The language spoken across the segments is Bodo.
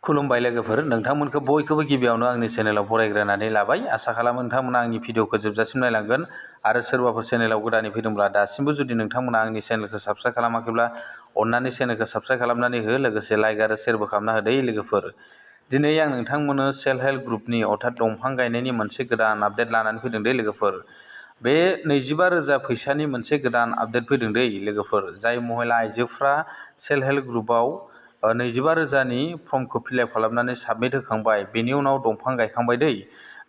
खुलुमबाय लोगोफोर, नोंथांमोनखौ बयखौबो गिबियावनो आंनि चेनेलाव बरायग्रोनानै लाबाय। आसा खालामो नोंथांमोना आंनि भिडिअखौ जोबजासिम नायलांगोन आरो सोरबाफोर चेनेलाव गोदानै फैदोंब्ला दासिमबो जुदि नोंथांमोना आंनि चेनेलखौ साबस्क्राइब खालामाखैब्ला अन्नानै चेनेलखौ साबस्क्राइब खालामनानै हो, लोगोसे लाइक आरो शेयारबो खालामना होदो लोगोफोर। दिनै आं नोंथांमोननो सेल्फ हेल्प ग्रुपनि अर्थात दंफां गायनायनि मोनसे गोदान आपडेट लानानै फैदों दे लोगोफोर। बे 25,000 फैसानि मोनसे गोदान आपडेट फैदों दे लोगोफोर। जाय महिला आइजोफ्रा सेल्फ हेल्प ग्रुपआव 25,000नि फर्मखौ फिलआप खालामनानै साबमिट होखांबाय, बेनि उनाव दंफां गायखांबाय दै।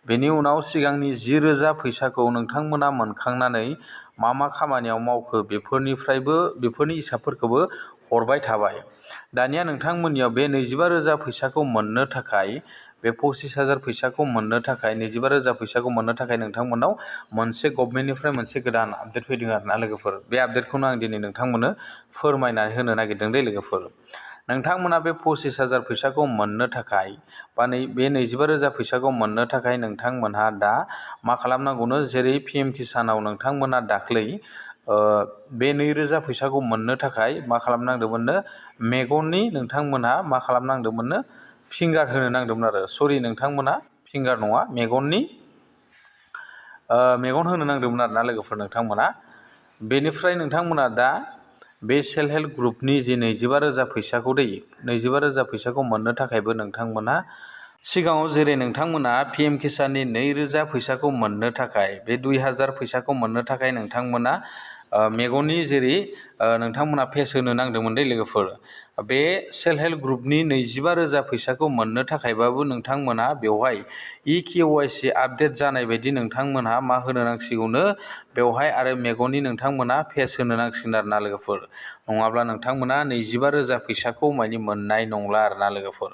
बेनि उनाव सिगांनि 10,000 फैसाखौ नोंथांमोना मोनखांनानै मा खामानियाव मावखो बेफोरनि हिसाबफोरखौबो हरबाय थाबाय। दानिया नोंथांमोननियाव बे 25,000 फैसाखौ मोननो थाखाय, बे 25,000 फैसाखौ मोननो थाखाय, 25,000 फैसाखौ मोननो थाखाय नोंथांमोनाव मोनसे गभर्नमेन्टनिफ्राय मोनसे गोदान आपडेट फैदों आरोना लोगोफोर। बे आपडेटखौनो आं दिनै नोंथांमोननो फोरमायनानै होनो नागिरदों दे लोगोफोर। नोंथांमोना बे 25,000 फैसाखौ मोननो थाखाय बा बे 25,000 फैसाखौ मोननो थाखाय नोंथांमोनहा दा मा खालामनांगौनो, जेरै PM किसानाव नोंथांमोना दाख्लै बे 2,000 फैसाखौ मोननो थाखाय मा खालामनांदोंमोननो, मेगननि नोंथांमोनहा मा खालामनांदोंमोननो, फिंगार होनो नांदोंमोन आरो। सरि, नोंथांमोना फिंगार नङा, मेगन होनो नांदोंमोन आरोना लोगोफोर नोंथांमोना। बेनिफ्राय नोंथांमोना दा बे सेल्फ हेल्प ग्रुपनि जे 25,000 फैसाखौ 25,000 फैसाखौ मोननो थाखायबो नोंथांमोना सिगाङाव जेरै नोंथांमोना PM किसाननि 2,000 फैसाखौ मोननो थाखाय, बे 2,000 फैसाखौ मोननो थाखाय नोंथांमोना मेगननि जेरै नोंथांमोना फेस होनो नांदोंमोन दे लोगोफोर। बे सेल्फ हेल्प ग्रुपनि 25,000 फैसाखौ मोननो थाखायबाबो नोंथांमोना बेवहाय EKYC आपडेट जानाय बायदि नोंथांमोनहा मा होनो नांसिगौनो, बेवहाय आरो मेगननि नोंथांमोना फेस होनो नांसिगोन आरोना लोगोफोर। नङाब्ला नोंथांमोना 25,000 फैसाखौ माने मोननाय नंला आरोना लोगोफोर।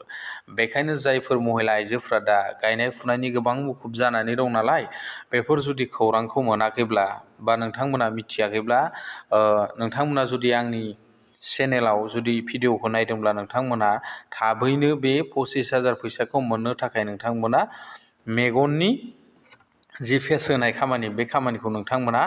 बेखायनो जायफोर महिला आइजोफ्रा दा गायनाय फुनायनि गोबां मुखुब जानानै दं नालाय, बेफोर जुदि खौरांखौ मोनाखैब्ला बा नोंथांमोना मिथियाखैब्ला, नोंथांमोना जुदि आंनि चेनेलाव जुदि भिडिअखौ नायदोंब्ला नोंथांमोना थाबैनो बे 25,000 फैसाखौ मोननो थाखाय नोंथांमोना मेगननि जि फेस होनाय खामानि, बे खामानिखौ नोंथांमोना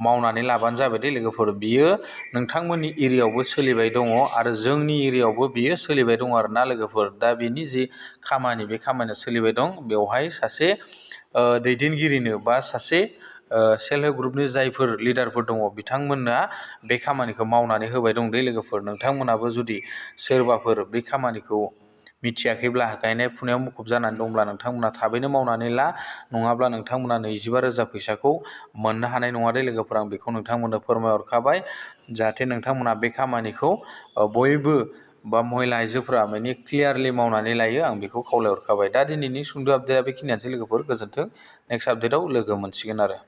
मावनानै लाबानो जाबाय दे लोगोफोर। बियो नोंथांमोननि एरियायावबो सोलिबाय दङ आरो जोंनि एरियायावबो बियो सोलिबाय दङ आरोना लोगोफोर। दा बेनि जि खामानि, बे खामानिया सोलिबाय दं। बेवहाय सासे दैदेनगिरिनो बा सासे सेल्फ हेल्प ग्रुपनि जायफोर लिडारफोर दङ, बिथांमोना बे खामानिखौ मावनानै होबाय दं दे लोगोफोर। नोंथांमोनाबो जुदि सोरबाफोर बे खामानिखौ मिथियाखैब्ला, गायनाय फुनायाव मुखुब जानानै दंब्ला नोंथांमोना थाबैनो मावनानै ला, नङाब्ला नोंथांमोना 25,000 फैसाखौ मोननो हानाय नङा दे लोगोफोर। आं बेखौ नोंथांमोननो फोरमायहरखाबाय, जाहाथे नोंथांमोना बे खामानिखौ बयबो बा महिला आइजोफोरा माने क्लियारलि मावनानै लायो, आं बेखौ खावलायहरखाबाय। दा दिनैनि सुंद' आपडेटआ बेखिनियानोसै लोगोफोर। गोजोन्थों। नेक्स्ट आपडेटआव लोगो मोनसिगोन आरो।